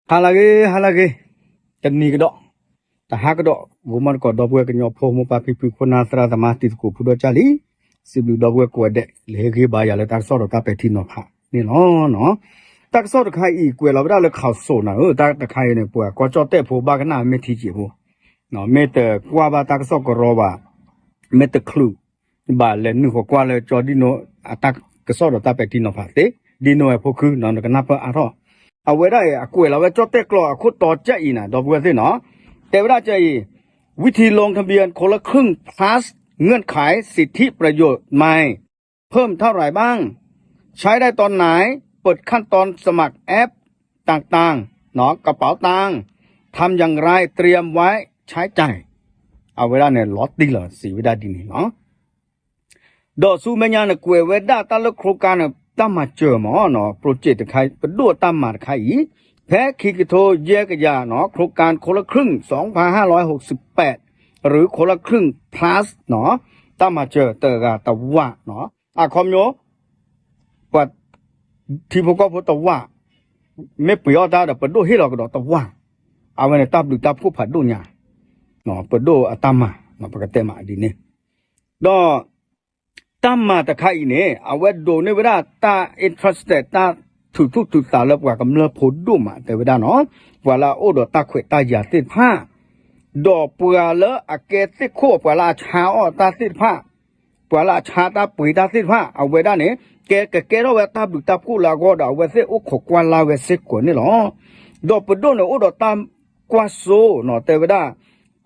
ဟါလၢအဂ့ၤ ဟါလၢအဂ့ၤ, တနံၤကဒီး, တဟါကဒီး ဂီၤမီတကိး ဒီပုၢ်ဝဲၢ်ကညီဖိ မိၢ်ပၢ်ဖံဖု ခိၣ်နၢ်သရၣ်သမါ တံၤသကိးဖိဒီကၢ်လံ, စံးဘျုးဒီပုၢ်ဝဲၢ်ကိးဂၤဒဲး လၢဟ့ၣ်ဂံၢ်ဘါယၤလၢတၢ်ကစီၣ်ဒီးတၢ်ပဲာ်ထံနီၤဖးန့ၣ်လီၤ. တၢ်ကစီၣ်တခါအံၤ ကွဲးလီၤဝဲဒၣ်လၢ ข่าวสด နၤဧၢ, တၢ်တခါအံၤန့ၣ် ပှၤကီၢ်ကၠီၣ်တဲၣ်ဖိဘၣ်ကနၣ်မ့ၢ်ထံက့ၤဖိ, မ့ၢ်တကွၢ်ဘၣ်တၢ်ကစီၣ်ကရီဘၣ်, မ့ၢ်တချုး ဘၣ်လဲၤနုာ်ဃီၤကွၢ်လၢကၠီဒံၣ်နိ အတၢ်ကစီၣ်ဒီးတၢ်ပဲာ်ထံနီၤဖးသ့, ဒံၣ်နိဝဲဖိခု နကနၢ်ပၢၢ်အါထီၣ်. အဝဲဒၣ်အံၤ အကွဲးလီၤဝဲကၠီၣ်တဲၣ်ကျိာ်အခိၣ်တီကၠၢ်အံၤနၤ ဒီပုၢ်ဝဲၢ်သ့ၣ်နီၤ, တဲဝဲဒၣ်ကၠၢ်အံၤ, วิธีลงทะเบียนคนละครึ่ง plus เงื่อนไขสิทธิประโยชน์ใหม่ เพิ่มเท่าไหร่บ้าง ใช้ได้ตอนไหน เปิดขั้นตอนสมัครแอปต่างๆ เนาะ กระเป๋าตัง ทำอย่างไร เตรียมไว้ใช้จ่าย အဝဲဒၣ်န့ၣ် လီၤတံၢ်လီၤ စံးဝဲဒၣ်ဒ်န့ၣ်လီၤ. ဒီးဆူမဲာ်ညါန့ၣ် ကွဲးဝဲဒၣ်တၢ်လၢ โครงการ န့ၣ် တၢ်မၤစၢၤမ့ၢ်နီၤ project တခါ ပဒိၣ်တၢ်မၤတခါအံၤ, ဖဲခံကထိယဲၢ်ကယၤနီၤ โครงการคนละครึ่ง สองพันห้าร้อยหกสิบแปด หรือคนละครึ่ง plus နီၤ တၢ်မၤစၢၤတဂၤတဝၣ်နီၤ အခီပညီ ပှၤထံဖိကီၢ်ဖိတဝၣ် မ့ၢ်ပှ့ၤအီၣ်တၢ်ဒီး ပဒိၣ်ဟ့ၣ်လီၤကဒီးတဝၣ်, အဝဲန့ၣ်တၢ်ဘျုးတၢ်ဖှိၣ်ဖးဒိၣ်ညါ, ပဒိၣ်အတၢ်မၤ ပကတဲမးဒ်န့ၣ်, ဒီး တၢ်မၤတခါအံၤန့ၣ် အဝဲဒိးန့ၢ်ဝဲဒၣ်တၢ် interest တၢ်ထုးထူၣ်ထုးသးလၢပှၤကမျၢၢ်ဖိဒိၣ်မး တဲဝဲဒၣ်နီၤ, ပှၤလၢအအိၣ်ဒီးတၢ်ခွဲးတၢ်ယာ်သ့ၣ်တဖၣ်, ဒီးပှၤလၢအကဲသ့ၣ်ခိၣ် ပှၤလၢအဆါအီၣ်တၢ်သ့ၣ်တဖၣ်, ပှၤလၢအဆါတၢ်ပှ့ၤတၢ်သ့ၣ်တဖၣ် အဝဲဒၣ်န့ၣ် ကဲကကဲထီၣ်ဝဲတၢ်ဘျုးတၢ်ဖှိၣ်လၢအဂီၢ်ဒီး အဝဲသ့ၣ်အိၣ်ခိးကွၢ်လၢ်ဝဲစ့ၢ်ကီးန့ၣ်လီၤ. ဒီးပဒိၣ်န့ၣ်အိၣ်ဒီးတၢ်ကွၢ်စိနီၤ တဲဝဲဒၣ်,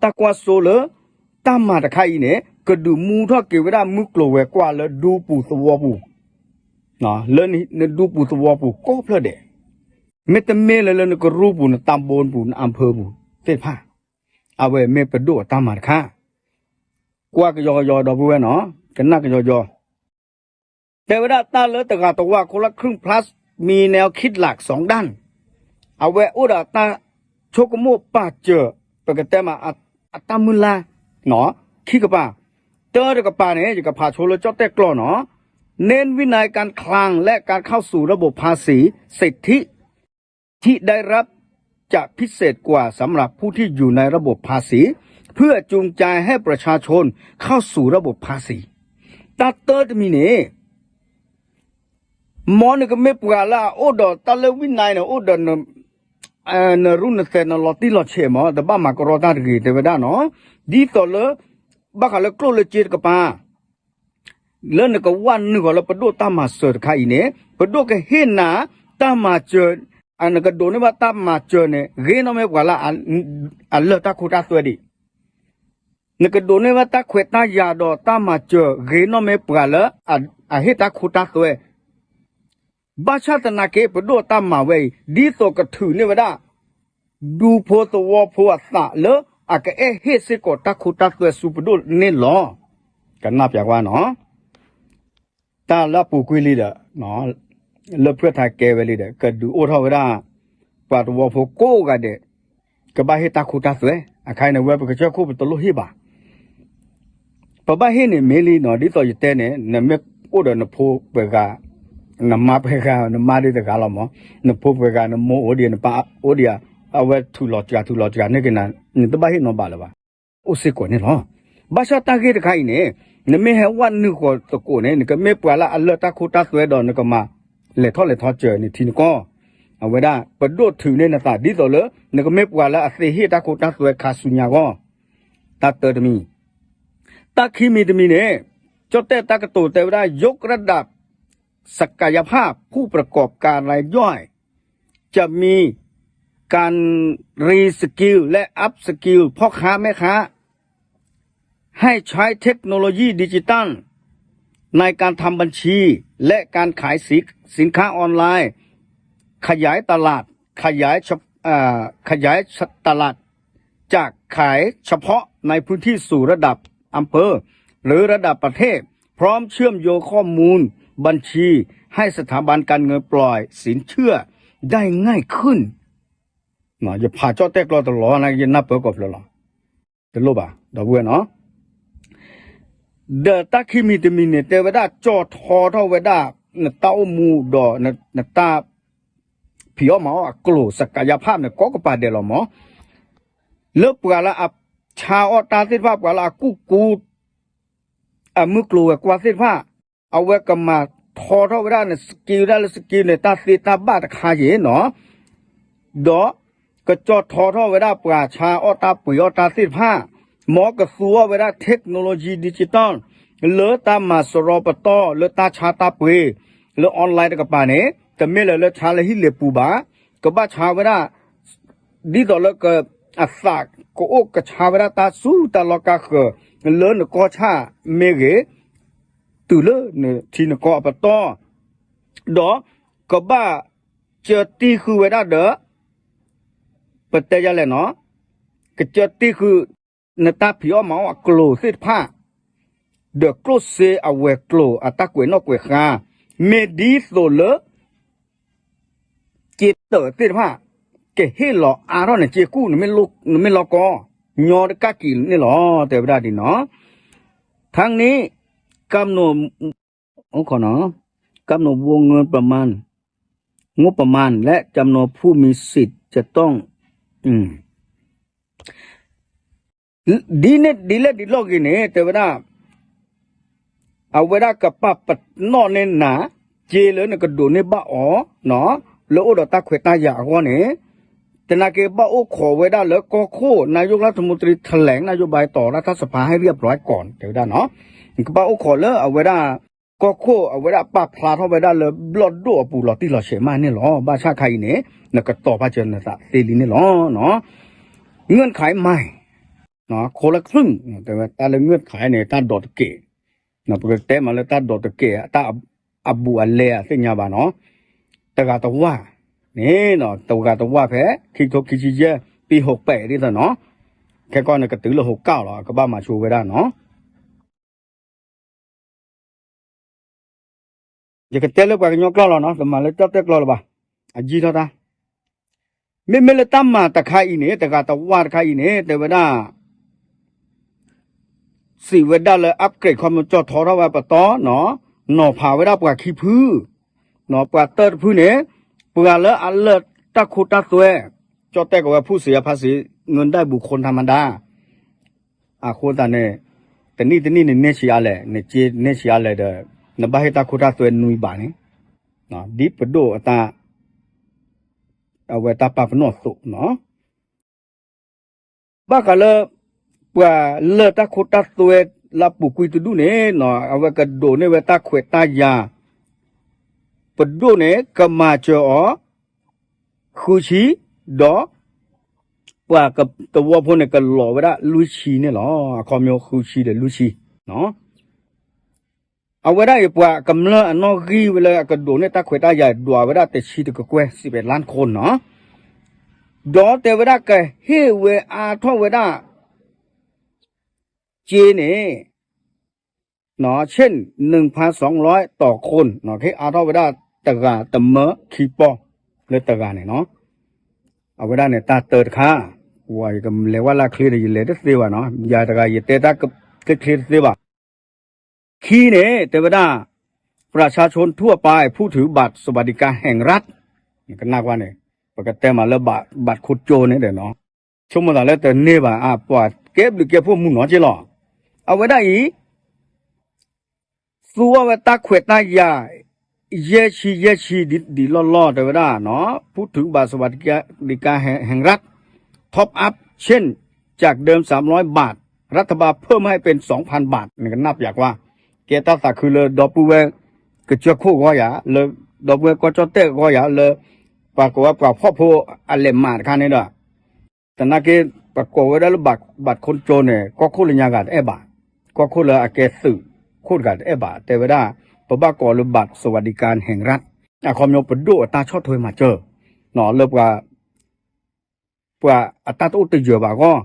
တၢ်ကွၢ်စိလၢ တၢ်မၤတခါအံၤန့ၣ် ကဒုးမူထီၣ်က့ၤဝဲဒၣ်မုၢ်ကျိၤဝဲၤကွာ်လၢဒူပူၤသဝီပူၤ, လၢနဒူပူၤသဝီပူၤကိးဖျၢၣ်ဒဲး, မ့တမ့ၢ်လၢလၢနကရူၢ်ပူၤ နတၢ်ဘိပူၤ နအၣ်ဖၢပူၤသ့ၣ်တဖၣ်, အဝဲမ့ၢ်ပဒိၣ်အတၢ်မၤတခါ, ကွၢ်ကယီကယီဒီပုၢ်ဝဲၢ်နီၤ ကနၣ်ကယီကယီ တဲဝဲဒၣ်တၢ်လၢတဂၤတဝၣ် คนละครึ่ง plus มีแนวคิดหลักสองด้าน အဝဲအိၣ်ဒီးတၢ်ဆိကမိၣ်ပာ်စၢၤ ပကတဲမး အတၢ်မုၢ်လၢ် ခံကပၤ, တၢတကပၤန့ၣ် ယကဖးဆိလၢကၠီၣ်တဲၣ်ကျိာ်နီၤ, เน้นวินัยการคลังและการเข้าสู่ระบบภาษี สิทธิ ที่ได้รับจะพิเศษกว่าสำหรับผู้ที่อยู่ในระบบภาษี เพื่อจูงใจให้ประชาชนเข้าสู่ระบบภาษี တၢ်တၢတမံၤန့ၣ် မ်နကမ့ၢ်ပှၤလၢအအိၣ်ဒီးတၢ်လၢဝိနၢ်န့ၣ် အိၣ်ဒီး နရူၢ်နသဲးနလီၤတံၢ်လီၤဆဲးမး တဘၣ်မၤကရီတၢ်တဂ့ၤ တဲဝဲဒၣ်နီၤ, ဒ်သိးလၢ ဘၣ်ဃးလၢကျိၣ်လၢစ့တကပၤ လၢနကဝဲနုာ်ဃီၤလၢပဒိၣ်တၢ်မၤစၢၤတခါအံၤန့ၣ် ပဒိၣ်ကဟ့ၣ်နၤတၢ်မၤစၢၤ, နကဒိးန့ၢ်ဘၣ်တၢ်မၤစၢၤန့ၣ် ဂ့ၤနီၢ်မ့ၢ်ပှၤလၢအလၢၢ်တၢ်ခိတၢ်သွဲဒံး, နကဒိးန့ၢ်ဘၣ်တၢ်ခွဲးတၢ်ယာ်ဒီးတၢ်မၤစၢၤ ဂ့ၤနီၢ်မ့ၢ်ပှၤလၢ အဟ့ၣ်တၢ်ခိတၢ်သွဲ ဘၣ်ဆၣ်သနာ်က့ ပဒိၣ်တၢ်မၤဝဲအံၤ ဒ်သိးကထုးန့ၢ်ဝဲဒၣ် ဒူဖိသဝီဖိအသးလၢ အကအဲၣ်ဟ့ၣ်စ့ၢ်ကီးတၢ်ခိတၢ်သွဲဆူပဒိၣ်န့ၣ်လီၤ. ကနၣ်ပျးကွၢ်နီၤ, တၢ်လၢအပူၤကွံာ်လံဒီး လၢဖုၣ်ထးကဲဝဲလံဒီး ကဒုးအိၣ်ထီၣ်ဝဲဒၣ် ပှၤသဝီဖိကိးဂၤဒဲး ကဘၣ်ဟ့ၣ်တၢ်ခိတၢ်သွဲ, အခါအံၤန့ၣ် ဝဲပကစၢၢ်ခိၣ်ပတလိၣ်ဟ့ၣ်ဘၣ် ပဘၣ်ဟ့ၣ်န့ၣ်မ့ၢ်လံနီၤ, ဒ်သိးယတဲန့ၣ် နမ့ၢ်အိၣ်ဒီးနဖိပှဲၤဂၤ, နမါပှဲၤဂၤ, နမါဒ်တဂၤလီၤမး, နဖိပှဲၤဂၤ နမိၢ်အိၣ်ဒံး နပၢ်အိၣ်ဒံးဧါ, အဝဲထုးလီၤစှၤ ထုးလီၤစှၤန့ၢ်က့ၤနၤ, နတဘၣ်ဟ့ၣ်နီၤဘၣ်လၢၤဘၣ်. အိၣ်စ့ၢ်ကီးန့ၣ်လီၤ. ဘၣ်ဆၣ်တၢ်ဂ့ၢ်တခါအံၤန့ၣ် နမ့ၢ်ဟဲဝဲနုာ်ဃီၤသကိးန့ၣ် နကမ့ၢ်ပှၤလၢအလၢၢ်တၢ်ခိတၢ်သွဲဒီး နကမၤလဲၤထီၣ်လဲၤထီစၢၤန့ၣ်ထံနကီၢ်, အဝဲဒၣ် ပဒိၣ်ထုးန့ၢ်နသး ဒ်သိးလၢ နကမ့ၢ်ပှၤလၢအသ့ဟ့ၣ်တၢ်ခိတၢ်သွဲခါဆူညါအဂီၢ်, တၢ်တၢတမံၤ တၢ်ခံမံၤတမံၤန့ၣ် ကၠီၣ်တဲၣ်တၢ်ကတိၤတဲဝဲဒၣ် ยกระดับศักยภาพผู้ประกอบการรายย่อย จะมีการ รีสกิล และ อัพสกิล พ่อค้าแม่ค้า ให้ใช้เทคโนโลยีดิจิทัลในการทำบัญชีและการขายสินค้าออนไลน์ ขยายตลาด ขยาย ขยายตลาดจากขายเฉพาะในพื้นที่สู่ระดับอำเภอหรือระดับประเทศ พร้อมเชื่อมโยงข้อมูลบัญชีให้สถาบันการเงินปล่อยสินเชื่อได้ง่ายขึ้น ယဖးကၠီၣ်တဲၣ်ကျိာ်တလီၤန့ၣ် ယနၢ်ပၢၢ်ကီးဖျၢၣ်လီၤ. တလိၣ်ဘၣ် ဒီပုၢ်ဝဲၢ်နီၤ, ဒီးတၢ်ခံမံၤတမံၤန့ၣ် တဲဝဲဒၣ် ကၠီၣ်ထီထီၣ်ဝဲဒၣ် နတၢ်အိၣ်မူဒီး နတၢ် ဖံးအီၣ်မၤအီၣ်အကျိၤ စကယဖၣ်န့ၣ် ကိးကပၤဒဲးလီၤမး, လၢပှၤလၢအဆါအီၣ်တၢ်သ့ၣ်တဖၣ် ပှၤလၢအကူၣ်ကူ အမုၢ်ကျိၤဝဲၤကွာ်သ့ၣ်တဖၣ်, အဝဲကမၤထီထီၣ်ဝဲဒၣ်န့ၣ် စက့ဝဲဒၣ်လၢစက့န့ၣ် တၢ်သ့တၢ်ဘၣ်တခါယဲၢ်နီၤ, ဒီး ကကၠီထီထီၣ်ဝဲဒၣ်ပှၤဆါအီၣ်တၢ်ပှ့ၤအီၣ်တၢ်သ့ၣ်တဖၣ်, မ်ကသူအီၣ်ဝဲဒၣ် technology digital လၢတၢ်မၤစရီပတီၢ်လၢတၢ်ဆါတၢ်ပှ့ၤ လၢ online တကပၤန့ၣ် တမ့ၢ်လၢလၢဆါလၢဟံၣ်လ့ၤပူၤဘၣ်, ကဘၣ်ဆါဝဲဒၣ် ဒ်သိးလၢ အသးကအိၣ်ကဆါဝဲဒၣ်တၢ်စူၢ်တၢ်လီၢ်ကါဃၢၤ လၢနကီၢ်ဆၣ်မ့ၢ်ဂ့ၤ, တုၤလၢနထံနကီၢ်အပတီၢ်, ဒီးကဘၣ်ကၢတံၢ်ဃုာ်ဝဲဒၣ်ဒီး ပတဲယၤလဲၣ်နီၤ, ကကၢတံၢ်ဃုာ် နတၢ်ဖံးအီၣ်မၤအီၣ်အကျိၤသ့ၣ်တဖၣ်, ဒီးကျိၣ်စ့အဝဲၤကျိၤအတၢ်ကွဲးနီၣ်ကွဲးဃါ, မ့ၢ်ဒ်သိးလၢ က့တၢးသ့ၣ်တဖၣ် ကဟ့ၣ်လီၤအါထီၣ်နက့ကူၣ် နမ့ၢ်လီၢ်ကီ ညီတကၣ်က့ၤန့ၣ်လီၤ တဲဝဲဒၣ်ဒ်နီၤ, ထါန့ၣ် กำหนด กำหนดวงเงินประมาณ งบประมาณ และจำนวนผู้มีสิทธิ์จะต้อง ဒ်န့ၣ်ဒ်လဲၣ်ဒ်လဲၣ်ဂ့ၤန့ၣ် တဲဝဲဒၣ် အဝဲဒၣ်ကပာ်ပနီၣ်န့ၢ်နၤ က့လၢနကဒိးန့ၢ်ဘၣ်အီၤ လၢအိၣ်ဒီးတၢ်ခွဲးတၢ်ယာ်အဂီၢ်န့ၣ်, သနာ်က့ဘၣ်အိၣ်ခိးဝဲဒၣ်လၢကီၢ်ခိၣ် นายกรัฐมนตรีแถลงนโยบายต่อรัฐสภาให้เรียบร้อยก่อน တဲဝဲဒၣ်နီၤ, နကဘၣ်အိၣ်ခိးလၢအဝဲဒၣ် ကီၢ်ခိၣ်အဝဲဒၣ်ပာ်ဖျါထီၣ်ဝဲဒၣ်လၢဘျီၣ်ဒိၣ်အပူၤလီၤတံၢ်လီၤဆဲးမးန့ၣ်လီၤ. ဘၣ်ဆၣ်ခါအံၤန့ၣ် နကတီၤပာ်စၢၤနသးသ့လံန့ၣ်လီၤ. เงื่อนไขใหม่ คนละครึ่ง တဲဝဲတၢ်လၢ เงื่อนไข န့ၣ် တၢ်ဒိးတကဲး, ပကတဲမးလၢတၢ်ဒိးတကဲး တၢ်အဘူးအလဲအသ့ၣ်ညါဘၣ်နီၤ, တဂၤတဝၢ်န့ၣ် တဂၤတဝၢ်ဖဲ ခံကထိခံဆံယဲၢ် ပံဟိးပဲာ်ဒ်သိးနီၤ, ခဲကီၢ်န့ၣ်ကတုၤလၢဟိးကၢ်လီၤ အကဘၣ်မၤဆိဝဲဒၣ်နီၤ ယကတဲလၢပှၤကညီကျိာ်လီၤနီၤ, တမၤလၢကၠီၣ်တဲၣ်ကျိာ်လၢၤဘၣ်, အယံာ်ထီၣ်တၢ်, မ့မ့ၢ်လၢတၢ်မၤတခါအံၤန့ၣ် တဂၤတဝၢ်တခါအံၤန့ၣ် တဲဝဲဒၣ် စံးဝဲဒၣ်လၢ upgrade ခီမီကၠီၣ်ထီထီၣ်ဝဲပတီၢ်နီၤ, နီၤဖးဝဲဒၣ်ပှၤခံဖု, ပှၤတၢၢ်တဖုန့ၣ် ပှၤလၢအလၢာ်တၢ်ခိတၢ်သွဲ, ကၠီၣ်တဲၣ်ကဝဲဖုၣ်စံးအဖါစံး ငိုၢ်ဒၣ်ဘူးခိၣ်ထါမဒါ အဃိသတးန့ၣ် တနံၣ်တနံၣ်န့ၣ် န့ၢ်ဆံးအါလဲၣ်, နက့န့ၢ်ဆံးအါလဲၣ်ဒီး နဘၣ်ဟ့ၣ်တၢ်ခိတၢ်သွဲနွံဘးန့ၣ်, ဒ်ပဒိၣ်အတၢ် အဝဲတၢ်ပာ်ပနီၣ်အသိးနီၤ, ဘၣ်ဃးလၢ ပှၤလၢာ်တၢ်ခိတၢ်သွဲလၢအပူၤကွံာ်တဒူၣ်န့ၣ်နီၤ အဝဲကဒိးန့ၢ်ဝဲတၢ်ခွဲးတၢ်ယာ်, ပဒိၣ်န့ၣ် ကမၤစၢၤအီၤ ဃုဆံ, ဒီး ပှၤသဝီဖိန့ၣ် ကလီၤဝဲဒၣ်လွံၢ်ဆံန့ၣ်လီၤ. အခီပညီဃုဆံဒီးလွံၢ်ဆံ, အဝဲဒၣ်အံၤပှၤကမျၢၢ်အနီၣ်ဂံၢ်ဝဲလၢအကဒိးန့ၢ်တၢ်ခွဲးတၢ်ယာ်ဒွးဝဲဒၣ်တဆံတကကွဲၢ် စံးပယ်လၢ်ခိၣ်နီၤ, ဒီးတဲဝဲဒၣ်ကဟ့ၣ်ဝဲအါထီၣ်ဝဲဒၣ် က့န့ၣ် เช่น หนึ่งพันสองร้อยต่อคน ကဟ့ၣ်အါထီၣ်ဝဲဒၣ်တဂၤတမၢခံပီၢ်လၢတဂၤန့ၣ်နီၤ, အဝဲဒၣ်န့ၣ်တၢ်တၢတခါ, ဝဲယကလဲၤဝဲလၢချ့ဒီး ယလဲၤတသ့ဘၣ်နီၤ, ယၤတဂၤယတဲတၢ်ချ့ချ့တသ့ဘၣ်, ခံန့ၣ် တဲဝဲဒၣ် ประชาชนทั่วไปผู้ถือบัตรสวัสดิการแห่งรัฐ ကနၣ်ကွၢ်န့ၣ် ပကတဲမးလၢ บัตรคนจน န့ၣ်ဒီးနီၤ, ဆိကမိၣ်သးလၢတန့ၢ်ဘၣ် အပှၤကဲဘျုးကဲဖှိၣ်မုၢ်နီၤက့လီၤ, အဝဲဒၣ်အံၤ သူအီၤဝဲတၢ်ခွဲးတၢ်ယာ် ယဲၢ်ဆံယဲၢ်ဆံဒ်လီၢ်လီၢ် တဲဝဲဒၣ်နီၤ, ผู้ถือบัตรสวัสดิการแห่งรัฐ top up เช่น จากเดิมสามร้อยบาท รัฐบาลเพิ่มให้เป็นสองพันบาท နကနၣ်ပျးကွၢ်, ကဲတၢ်သးခုလၢဒီပုၢ်ဝဲၢ် ကစၢၢ်ခိၣ်ဂီၢ်ယၤ လၢဒီပုၢ်ဝဲၢ်ကီၢ်ကၠီၣ်တဲၣ်ဂီၢ်ယၤ လၢပှၤကိးဝဲပှၤဖှီၣ်ဖိအလဲၤမၤတခါန့ၣ်ဒီး သနာ်က့ ပကိးဝဲဒၣ်လၢ บัตรคนจน န့ၣ် ကီၢ်ခိၣ်လၢညါဂၤတအဲၣ်ဘၣ်, ကီၢ်ခိၣ်လၢအကဲသုးခိၣ်တဂၤတအဲၣ်ဘၣ်, တဲဝဲဒၣ် ပဘၣ်ကိးလၢ บัตรสวัสดิการแห่งรัฐ အခီပညီပဒိၣ်အတၢ်ဆီၣ်ထွဲမၤစၢၤ လၢပှၤ ပှၤအတၢ်တအိၣ်တယၢၤဘၣ်အ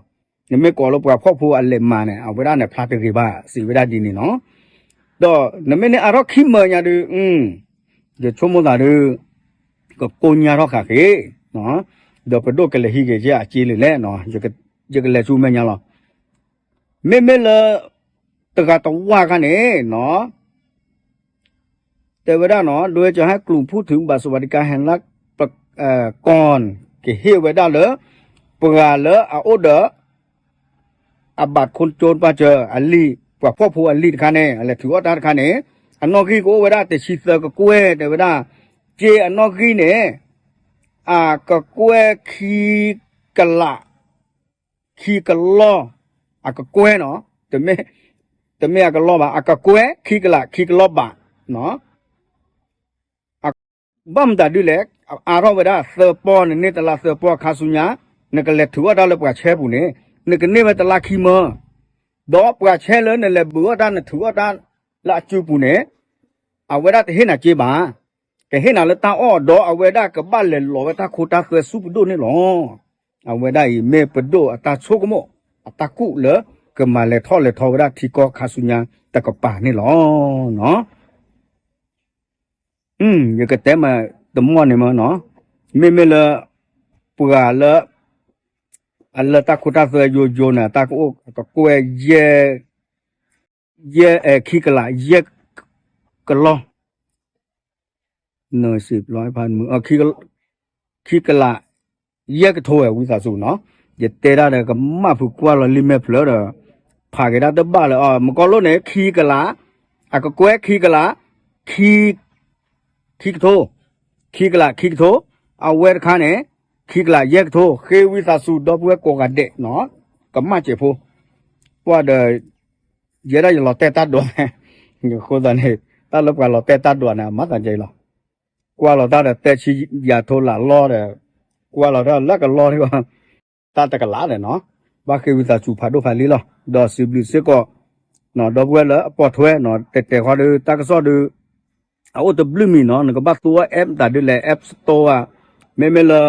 ဂီၢ်, နမ့ၢ်ကိးလၢပှၤဖှီၣ်ဖိအလဲၤမၤန့ၣ် အဝဲဒၣ်န့ၣ်ဖျါတဂ့ၤဘၣ် စံးဝဲဒၣ်ဒ်န့ၣ်နီၤ, ဒီးနမ့ၢ်န့ၢ်အါထီၣ်ခံမၢညါဒုး ယဆိကမိၣ်သးဒုး ကကိညါထီၣ်ဃာ်ဃ့, ဒီးပဒိၣ်ကလဲၤဟံးက့ၤက့အစ့လံလဲၣ်, ယကလဲၤဆူမဲာ်ညါလီၤ. မ့မ့ၢ်လၢ တဂၤတဝၢ်ခါန့ၣ်နီၤ တဲဝဲဒၣ်နီၤ โดยจะให้กลุ่มผู้ถือบัตรสวัสดิการแห่งรัฐ ประ- ကီၢ် ကဟ့ၣ်ဝဲဒၣ်လၢ ပှၤလၢအအိၣ်ဒီး အဘၣ်ခိၣ်ကၠိပၢ်စၢၤအလံာ် ပှၤဖှီၣ်ဖိအလံာ်တခါန့ၣ် အလဲၤထုးအီၣ်တၢ်တခါန့ၣ် အနီၣ်ဂံၢ်ကအိၣ်ဝဲဒၣ်တဆံသၢကကွဲၢ် တဲဝဲဒၣ် ကၠ့အနီၣ်ဂံၢ်န့ၣ် အကကွဲၢ်ခံကလး ခံကလီၢ် အကကွဲၢ်နီၤ တမ့ၢ်အကလီၢ်ဘၣ် အကကွဲၢ်ခံကလး ခံကလီၢ်ဘး ဘၣ်မတၤဒုလဲၣ် အါထီၣ်ဝဲဒၣ်သၢပီၢ် နန့ၢ်တလါသၢပီၢ်အခါဆူညါ နကလဲၤထုးအီၣ်တၢ်လၢပှၤဆဲပူၤန့ၣ် နကန့ၢ်ဝဲတလါခံမၢ ဒီးပှၤဆဲလၢနလဲၤဘုးအီၣ်တၢ် နထုးအီၣ်တၢ်လၢအစုပူၤန့ၣ် အဝဲဒၣ်တဟ့ၣ်နၤကၠ့ဘၣ်. ကဟ့ၣ်နၤလၢတၢ်အီၣ် ဒီးအဝဲဒၣ်ကဘၣ်လဲၤလီၤဝဲတၢ်ခိတၢ်သွဲဆူပဒိၣ်န့ၣ်လီၤ. အဝဲဒၣ်အံၤမ့ၢ်ပဒိၣ်အတၢ်ဆိကမိၣ် အတၢ်ကူၣ်လၢ ကမၤလဲၤထီၣ်လဲၤထီဝဲဒၣ်ထံကီၢ်ခါဆူညါတကပၤန့ၣ်လီၤ. ယကတဲမးတမီၢ်န့ၣ်မးနီၤ, မ့မ့ၢ်လၢ ပှၤလၢ အလၢတၢ်ခိတၢ်သွဲယိယိန့ၣ် တၢ်ကအိၣ်ကကွဲၢ် ယဲၢ် ခံကလး ယဲၢ်ကလီၢ် နစံးဘျီဖးမုၢ် ခံကလး ယဲၢ်ကထိဝံသးစူၤနီၤ, ယတဲဒၣ်ဒီးကမၣ်ဖုးကွၢ်လီၤလံာ်မဲာ်ဖျၢၣ်ဒီး ဖးက့ၤဒၣ်တဘၣ်လၢ မ့ၢ်ကီၢ်လိၣ်န့ၣ် ခံကလး အကကွဲၢ်ခံကလး ခံ ခံကထိ, ခံကလးခံကထိ, အဝဲတခါန့ၣ် ခံကလးယဲၢ်ကထိ, ဃ့ဝံသးစူၤ ဒီပုၢ်ဝဲၢ်ကိးဂၤဒဲးနီၤ, ကမၣ်စဲးဖိ, ကွၢ်ဒီး ယဲဒၣ်ယလီၤတဲာ်တၢ်ဒွး, အဃိသတးန့ၣ် တၢ်လၢပှၤလီၤတဲာ်တၢ်ဒွးန့ၣ် အမၤသးဒ်အံၤလီၤ. ကွၢ်လီၤတၢ်ဒီး တဲဆံယၤထိလးလီဒီး ကွၢ်လီၤတၢ်လၢကလီဒီး တၢ်တကလးဒီးနီၤ, ဘၣ်ဃ့ဝံသးစူၤဖးဒိၣ်ဖးလံၤလီၤ. ဒီးစံးဘျုးစ့ၢ်ကီး ဒီပုၢ်ဝဲၢ်လၢအပိာ်ထွဲနီၤ, တဲာ်တဲာ်ဃီဒီး တၢ်ကစီၣ်ဒီး အအိၣ်တဘျုးမံၤနီၤ, နကဘၣ်သူအီၣ် app တၢ်ဒ်လဲၣ် App Store ဧါ, မ့မ့ၢ်လၢ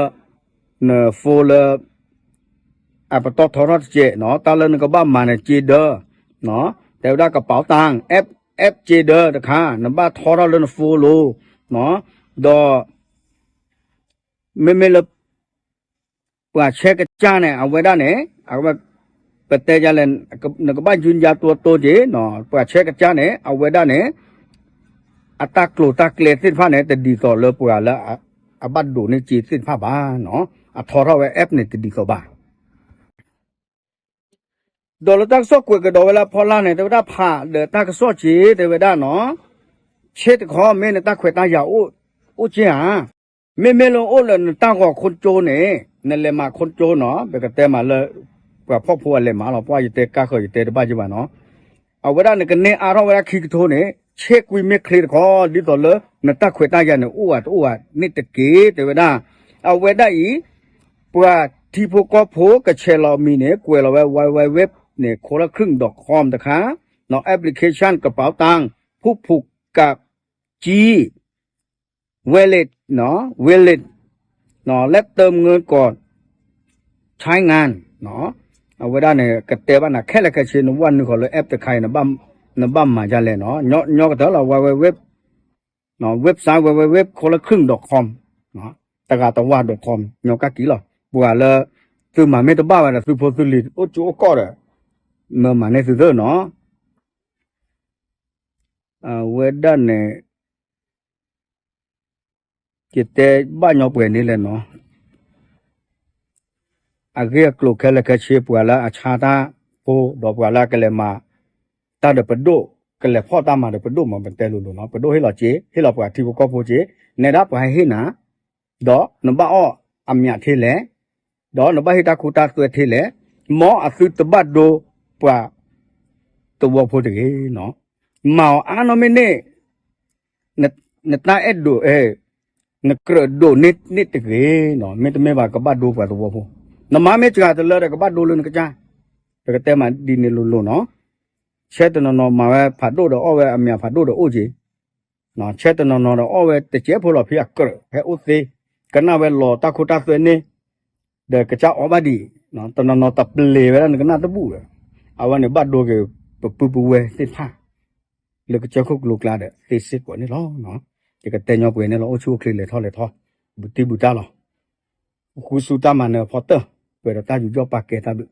န phone လၢ အပတီၢ်ထီထီၣ်တစဲးနီၤ, တၢ်လၢနကဘၣ်မၤန့ၣ် က့ဒၢ တဲဝဲဒၣ်ကပီၤတၢ် app app က့ဒၢတခါ နဘၣ်ထီထီၣ်လၢန phone လိၤ, ဒီး မ့မ့ၢ်လၢ ပှၤဆဲကစၢ်န့ၣ် အဝဲဒၣ်န့ၣ် ပတဲယလဲၣ် နကဘၣ်ယုၢ်ယါတိတိက့ၤ, ပှၤဆဲကစၢ်န့ၣ် အဝဲဒၣ်န့ၣ် အတၢ်ကျိၤတၢ်ကျဲသ့ၣ်တဖၣ်န့ၣ် တဒ်သိးလၢပှၤလၢ အဘၣ်ဒိးန့ၢ်က့ၤသ့ၣ်တဖၣ်ဘၣ်, အထီထီၣ်ဝဲ app န့ၣ်တဒ်သိးဘၣ်. ဒီးလၢတၢ်ကစီၣ်ကွဲးကဒီးဝဲလၢအဖီလာ်န့ၣ် တဲဝဲဒၣ်ဖးဒီးတၢ်ကစီၣ်က့ၤ တဲဝဲဒၣ်နီၤ, ဆ့တခီမ့ၢ်နတၢ်ခွဲးတၢ်ယာ်အိၣ်က့ၤဧါ, မ့မ့ၢ်လၢအိၣ်လၢနတၢ်ဂီၤခိၣ်ကၠိန့ၣ် နလဲၤမၤခိၣ်ကၠိနီၤ, ပကတဲမးလၢ ပှၤဖှီၣ်ဖိအလဲၤမၤလီၤ, ပှၤယတဲကါဃၢၤ ယတဲတဘၣ်ယဘၣ်နီၤ, အဝဲဒၣ်နကန့ၢ်အါထီၣ်ဝဲဒၣ်ခံကထိန့ၣ် ဆ့ကွံမ့ၢ်ချ့တခီ ဒ်သိးလၢ နတၢ်ခွဲးတၢ်ယာ်န့ၣ် အိၣ်ဧါတအိၣ်ဧါန့ၣ်တက့ၢ် တဲဝဲဒၣ်, အဝဲဒၣ်အံၤ ပှၤထံဖိကီၢ်ဖိကဆဲးလီၤမံၤန့ၣ် ကွဲးလီၤဝဲ www န့ၣ် คนละครึ่ง dot com တခါ, application ကပီၤတၢ် ဖုၣ်ဖုၣ်ကးကၠံ wallet wallet လၢတၢ်မုၢ်ကီၢ် China အဝဲဒၣ်န့ၣ် ကတဲဘၣ်နၤခဲလၢာ်ခဲဆ့ နဝဲနုာ်ဃီၤလၢ app တခါအံၤ နဘၣ်မၤဒ်လဲၣ်နီၤ, ညီကတၢၢ်လီၤ www website www คนละครึ่ง dot com တဂၤတဝါ dot com ညီကကံလီၤ, ပှၤလၢ သုမၤမ့ၢ်တဘၣ်ဘၣ်ဒီး သုဖိသုလံၤအိၣ်ကၠိအိၣ်ကီၢ်ဒီး မၤမၤန့ၢ်သုသၢနီၤ အဝဲဒၣ်န့ၣ် ယတဲဘၣ်ညီပှဲၤန့ၣ်လဲၣ်နီၤ, အဂ့ၢ်အကျိၤခဲလၢာ်ခဲဆ့ ပှၤလၢအဆါတၢ်ဖိ ဒီးပှၤလၢအကလဲၤမၤတၢ်ဒီးပဒိၣ်, ကလဲၤဖီၣ်တၢ်မၤဒီးပဒိၣ်မး ပတဲလိၤလိၤနီၤ, ပဒိၣ်ဟ့ၣ်လီၤစ့, ဟ့ၣ်လီၤပှၤထံဖိကီၢ်ဖိစ့, နဲဒၣ်ပှၤဟ့ၣ်နၤ ဒီးနဘၣ်အီၣ်အမံၤထဲလဲၣ်, ဒီးနဘၣ်ဟ့ၣ်တၢ်ခိတၢ်သွဲထဲလဲၣ်, မ်အသုတဘၣ်ဒိပှၤသဝီဖိတဂ့ၤနီၤ, မၤအီၤအါနီၢ်မ့ၢ်န့ၣ် နတၢ်အဲၣ်ဒိး, နကြၢးဒိးန့ၢ်န့ၣ်တဂ့ၤနီၤ, မ့တမ့ၢ်ဘၣ်ကဘၣ်ဒိပှၤသဝီဖိ, နမၤမ့ၢ်စှၤတလၢဒီးကဘၣ်ဒိလၢနကစၢ်, ပကတဲမးဒ်န့ၣ်လိၤလိၤနီၤ, ဆဲတနီၤနီၤမၤဝဲဖးဒိၣ်ဒီးအီၣ်ဝဲအမံၤဖးဒိၣ်ဒီးအိၣ်က့ၤ ဆဲတနီၤနီၤဒီးအီၣ်ဝဲတစဲးဖိလီၤ ဖဲအကြၢးဟဲအိၣ်သ့, ကနၣ်ဝဲလီၤတၢ်ခိတၢ်သွဲန့ၣ်, ဒီးကစၢ်အီၣ်ဘၣ်ဒံး, တနီၤနီၤတပျဲၤဝဲဒၣ်နကနၣ်တဘူၣ်ဒီး, အဝဲန့ၣ်ဘၣ်ဒိက့ၤပပုၢ်ပဝဲၢ်သ့ၣ်တဖၣ်, လၢကစၢၢ်ခိၣ်ကလိကျါဒီးသ့စ့ၢ်ကီးန့ၣ်လီၤ. ယကတဲညီပှဲၤန့ၣ်လီၤ, အိၣ်ဆူၣ်အိၣ်ချ့လဲၤထီၣ်လဲၤထီ, ဘူးတံၢ်ဘူးတၢ်လီၤ, ဃုဆူတၢ်မၤနၢၤအဖီတၢၢ်, ပှဲၤဒီးတၢ်ယူးယီၣ်ပာ်ကဲတၢ်ဘျုး